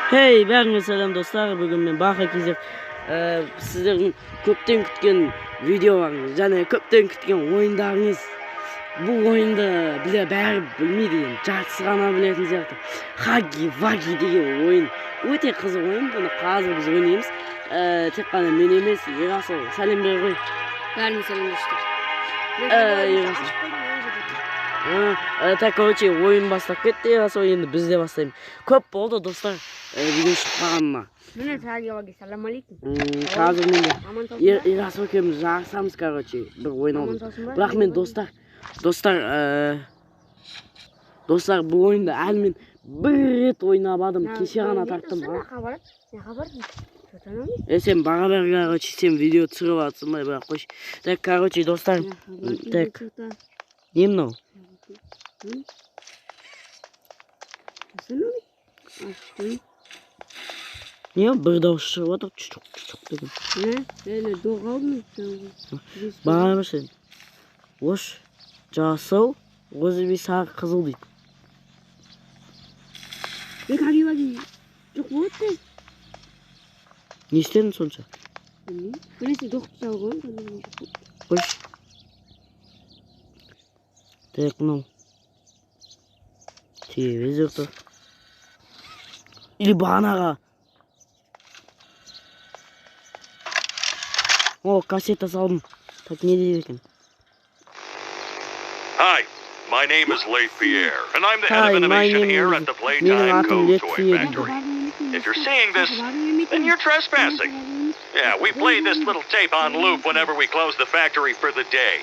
Hey, бәріңе сәлем достар. Бүгін мен Баха Кезек, сіздердің көптен күткен видеоларыңыз және көптен күткен ойындарыңыз. Бұл ойынды біле бәрі білмейді енді, жартысы ғана білетін сияқты. Хаги Ваги деген ойын өте қызық ойын. Бұны қазір біз ойнаймыз. Тек қана мен емес, Ерасыл, сәлем бер ғой. Бәріне сәлем достар. Ерасыл. Так, короче, ойын бастап кетті Ерасыл, енді біз де бастаймыз. Көп болды достар, видео шықпағаныма. Міне Хаги Ваги, салам алейкум. Қазір мен де Аман саусың ба? Ерасыл екеуміз жарысамыз, короче, бір ойнауымыз. Аман саусың ба? Бірақ мен достар, достар, бұл ойынды әлі мен бір рет ойнамадым, кеше ғана тарттым. Сен баға бер, короче, сен видео түсіріп жатсың ба, бірақ қойшы. Так, короче, достар, так, не мынау? Не, бір дауыс шығып жатыр, чучук чучук деген. Баға бер сен. Ош, жасыл, розовый, сары, қызыл дейді. Хаги Ваги жоқ болады. Не істедің сонша? Біресе жоқ тұра ғой. Қойшы. Так, мынау. Телевизор тұр. Или бағанаға. О, кассета салдым. Так, не дейді екен? Hi, my name is Leif Pierre, and I'm the head Hi, of my innovation name here is at the менің Playtime атым Cove Лев Toy Пьер. Factory. If you're seeing this, then you're trespassing. Yeah, we play this little tape on loop whenever we close the factory for the day.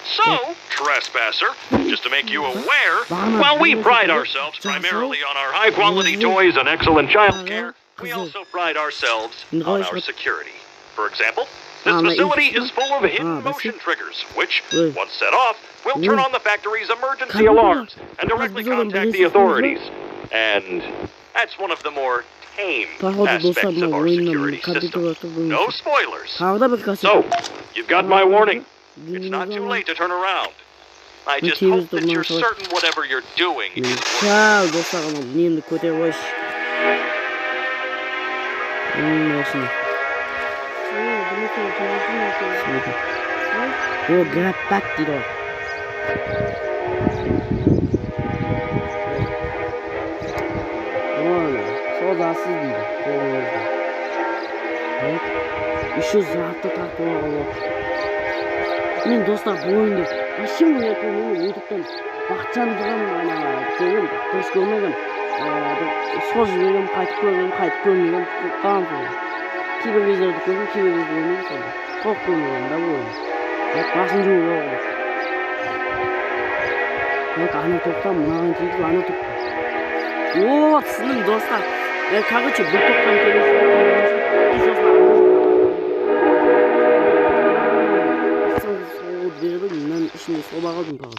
So, trespasser, just to make you aware, while we pride ourselves primarily on our high-quality toys and excellent child care, we also pride ourselves on our security. For example, this facility is full of hidden motion triggers, which, once set off, will turn on the factory's emergency alarms and directly contact the authorities. And that's one of the more tame Походу, достар, aspects of мына our ойыннан security system. компьютер тұр No бұл. spoilers. Тағы да бір кассета. So, you've got my warning. It's not too late to turn around. I just hope that you're certain whatever you're doing is working. Сәл достар, анау немді көтеріп қойшы. Осыны. О, grab back дейді ғой. Оны, созасыз дейді, қолыңызды. Так, еще затты тартып алуға болады. Мен достар бұл ойынды вообще ойнай алмаймын. Ютубтан Бақытжан деген ана көргем, дұрыс көрмегем. Созып жібергем, қайтып көргем, қайтып көрмегем, қорыққанмын соны. Кейбір кездерді көрдім, кейбір кезде көрмегем соны. Қорқып көрмегем да бұл ойынды. Так, басын жууға болады. Так, ана тоқта, мынаған тигізіп, ана тоқта. О, түсіндім достар. Короче, бір тоқтан келесі, и сосын берді, мынаның ішінде соба қалдым тағы.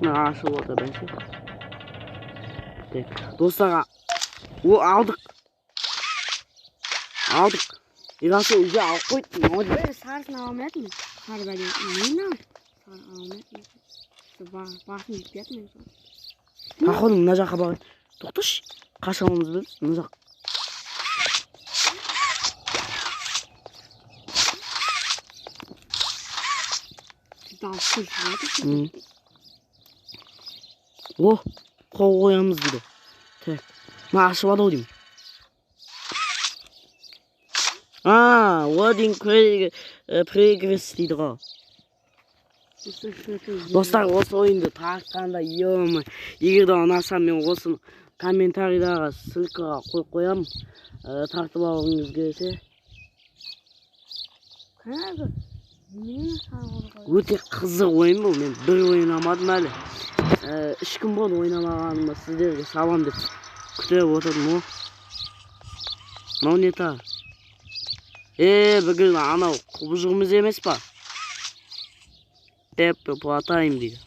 Мына ашылып отыр бәсе. Так, достар, о, алдық. Алдық. Ерасыл уже алып қойды. Молодец. Сарысын ала алмайтын. Сары бәле. Не мынау? Сары ала алмайтын. Басын жетпей жатыр мен сол. Походу, мына жаққа барайық. Тоқташы. Қаша аламыз біз мына жақ. Дауысы шығып жатыр. О, қол қоямыз дейді. Так, мына ашып алды ау деймін. А, loading progress дейді ғой. Достар, осы ойынды тартқанда, ё-моё, егер де ұнаса, мен осыны комментарийдағы ссылкаға қойып қоямын. Тартып алғыңыз келсе. Өте қызық ойын бұл. Мен бір ойнамадым әлі. 3 күн болды ойнамағаныма, сіздерге салам деп күтіп отырдым. О, мынау не тағы? Бүгін анау құбыжығымыз емес па? Пеппі платайым дейді.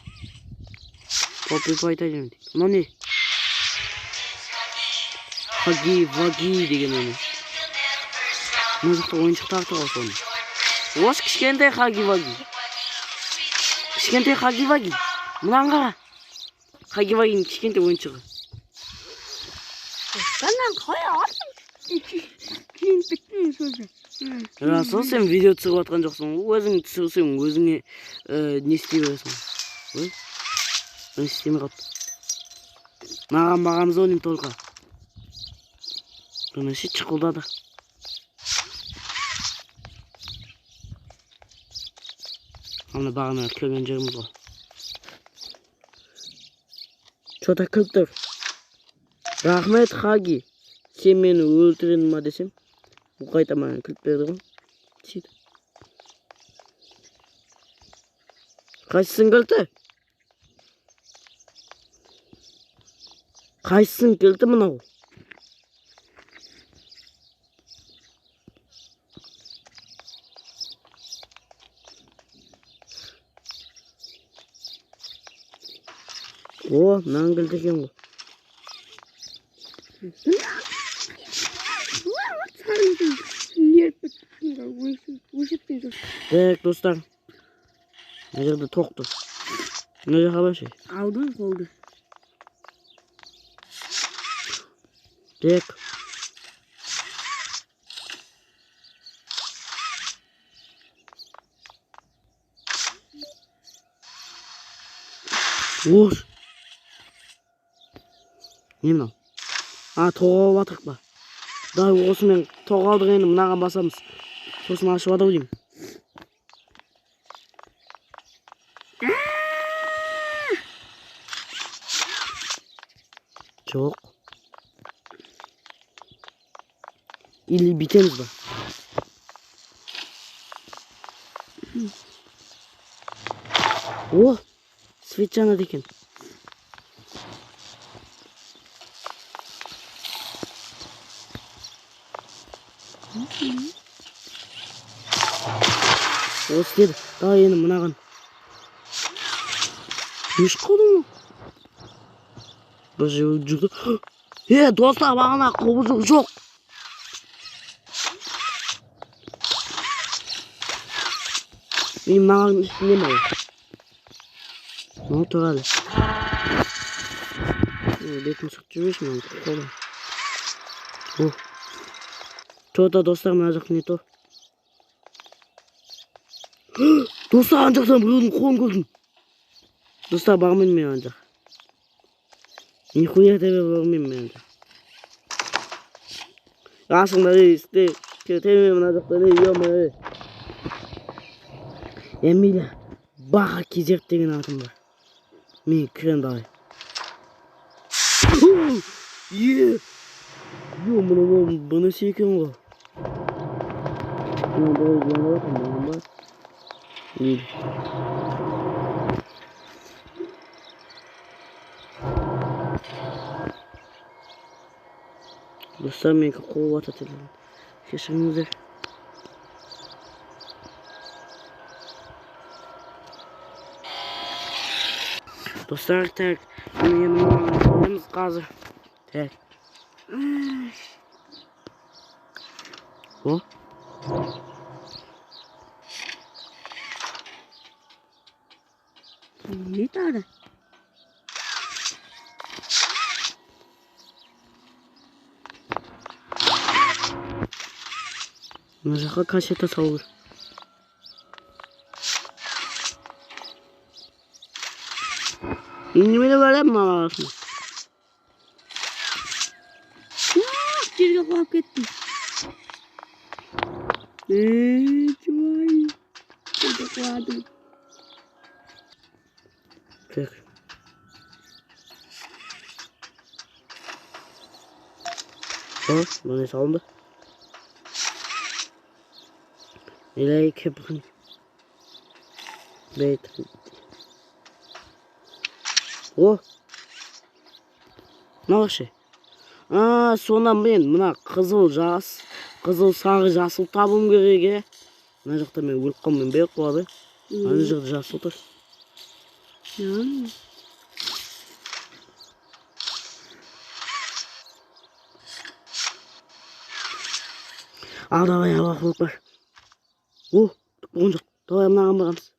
Поппи платайым дейді. Мынау не? Хаги Ваги деген ойын. Мына жақта ойыншықтар тұр ғой соның. Осы кішкентай Хаги Ваги. Кішкентай Хаги Ваги. Мынаны қара. Хаги Вагиның кішкентай ойыншығы. Мынаны қалай алдың? Кейін біттің сөзі. Расул, сен видео түсіріп жатқан жоқсың ғой. Өзің түсірсең, өзіңе не істей бересің. Ой. Не істемей қалыпты. Маған бағамыз ойнаймын только. Бір нәрсе шықылдады. Ана бағана келген жеріміз ғой. Чё-то кілт тұр. Рахмет, Хаги. Сен мені өлтірдің ма десем, бұл қайта маған кілт берді ғой. Сөйтіп. Қайсысының кілті? Қайсысының кілті мынау? О, мынаның кілті екен ғой. Так, достар. Мына жерде тоқ тұр. Мына жаққа баршы. Алдым қолды. Так. Ош. Не мынау? А, тоқ алып жатырық па? Давай, осымен тоқ алдық, енді мынаған басамыз. Сосын ашып алады деймін. Жоқ. Или бүйтеміз ба? О, свет жанады екен. О, істеді. Давай енді мынаған. Не шыққан ол? Бір жер жүрді. Е, достар, бағана құбыжық жоқ. Мен мынаған үстінде ме ол? Мынау тұр әлі. Бетін сүртіп жіберші мынаны, қолдан. О. Чё-то, достар, мына жақ не то. Достар, ана жақтан біреудің қолын көрдім. Достар, бармаймын мен ана жаққа. Нихуя тебе бармаймын мен ана жаққа. Расыңдар, ей, істе. Кетемін мына жақтан, ей, ё-моё, ей. Эмиля, Баға Кезерт деген атым бар. Мен кірем давай. Е! Ё, мынау бұны екен ғой. Мынау былай жанып жатыр, мынау ба? Мейлі. Достар, менікі қуып жатыр телефон. Кешіріңіздер. Достар, так, мен енді мынаны қоямыз қазір. Так. О. Не тағы? Мына жаққа кассета салу керек. Немене бар еді мына арасында? Жерге құлап кеттім. Ей, чувай. Жерге құладым. Так. О, мына салынды. Илай кеприн. Бейт. О! Мынау ше? А, сонда мен мына қызыл жас, қызыл сары жасыл табуым керек, е? Мына жақта мен өліп қалмайын ба, қуады. Ана жақта жасыл тұр. Ал, давай, Аллаху акбар. О, оң жақ. Давай, мынаған барамыз.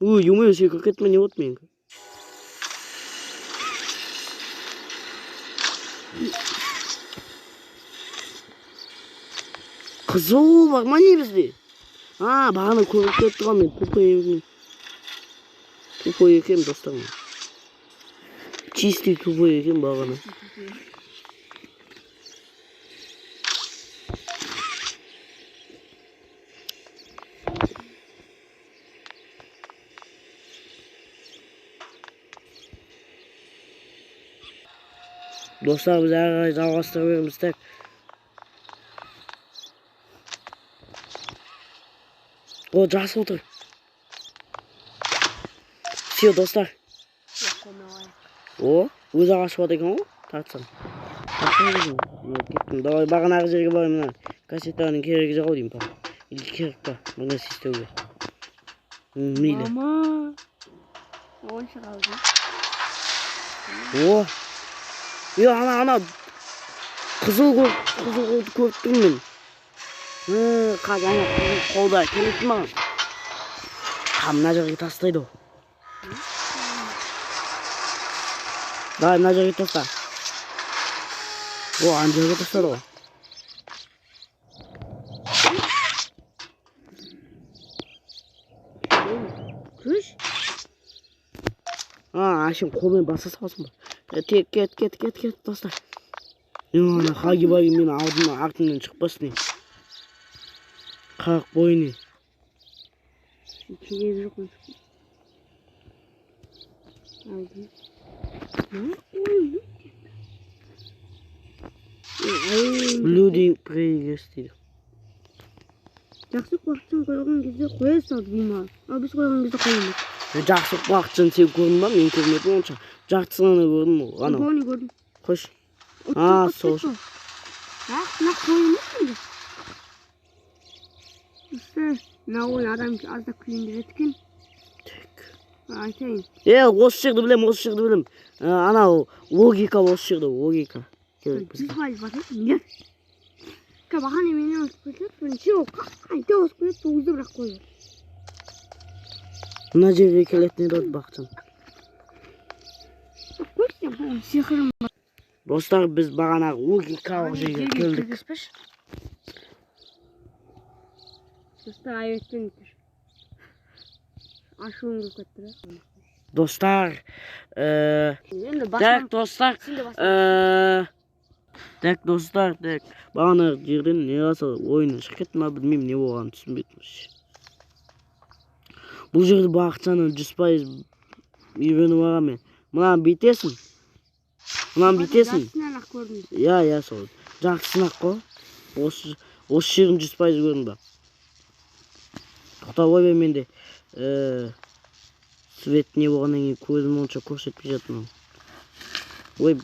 Ой, ё-моё, секіріп кетті ме, не болды менікі? Қызыл бар ма не бізде? А, бағана көріп кетті ғой мен. Тупой екенмін. Тупой екенмін, достар. Чистый тупой екен бағана. Достар, біз әрі қарай жалғастыра береміз. Так. О, жасыл тұр. Все, достар. О, өзі ағаш бар екен ғой, тартсам. Кеттім. Давай, бағанағы жерге барайын, мына кассетаның керегі жоқ ау деймін, па. Или керек па, бір нәрсе істеуге. Мейлі. Мама. Ойыншық алдым. О. Е, ана қызыл қол, қызыл қолды көріп тұрмын мен. Қазір ана қызыл қолда келеді маған. Қа, мына жерге тастайды ғой. Давай, мына жерге таста. О, ана жерге тастады ғой. Күш. А, әшейін қолмен баса саласың ба? Тек, кет, кет, кет, кет, достар. Ана хаги-баги мен алдымнан, артымнан шықпасын. Қақ бойыны. Керегі жоқ оның. Алдым. Люди пригес дейді. Жақсы құлақшын қойған кезде қоя салды деймін. Ал біз қойған кезде қоймады. Жақсы құлақшын сен көрдің ба? Мен көрмедім онша. Жартысын ғана көрдім ол. Анау. Оны көрдім. Қойшы. А, сол. Ақ, мына қойылмайды енді. Осы, мына ойын адам аздап күйіндіреді екен. Так. Айтайын. Е, осы жерді білем, осы жерді білем. Анау логика осы жерде, логика. Керек бізге. 100% басады. Не? Бағана менен озып кетеді, бірінші ол қайта озып кетеді, сол кезде бірақ қойды. Мына жерге келетін еді Бақытжан. Қойшы, сиқырым бар. Достар, біз бағанағы логикалық жерге келдік. Достар, айып тұр. Ашуым келіп кетті да. Достар, Енді так, достар, так, достар, так. Бағанағы жерден не болса ойын шығып кетті ма, білмеймін, не болғанын түсінбедім. Бұл жерді Бақытжаннан 100% үйреніп алған мен. Мынаны бүйтесің. Мынаны бүйтесің. Жартысынан ақ көрдім. Иә, иә, сол. Жартысын ақ қой. Осы жерін 100% көрдім ба. Тоқтап қой менде. Свет не болғаннан кейін көзім онша көрсетпей жатыр мынау. Ой.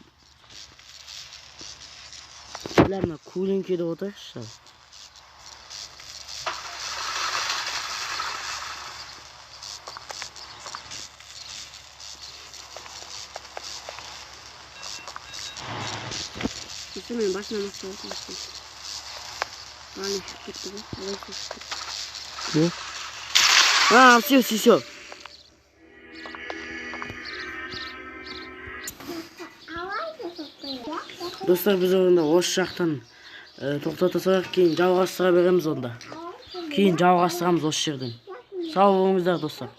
Бля, мына көлеңкеде отырайықшы. Осы мен басына мақтап отырмын. Бағана шығып кетті ғой. Алайса шығып кетті. Не? А, все, все, все. Достар, біз онда осы жақтан тоқтата салайық, кейін жалғастыра береміз онда. Кейін жалғастырамыз осы жерден. Сау болыңыздар, достар.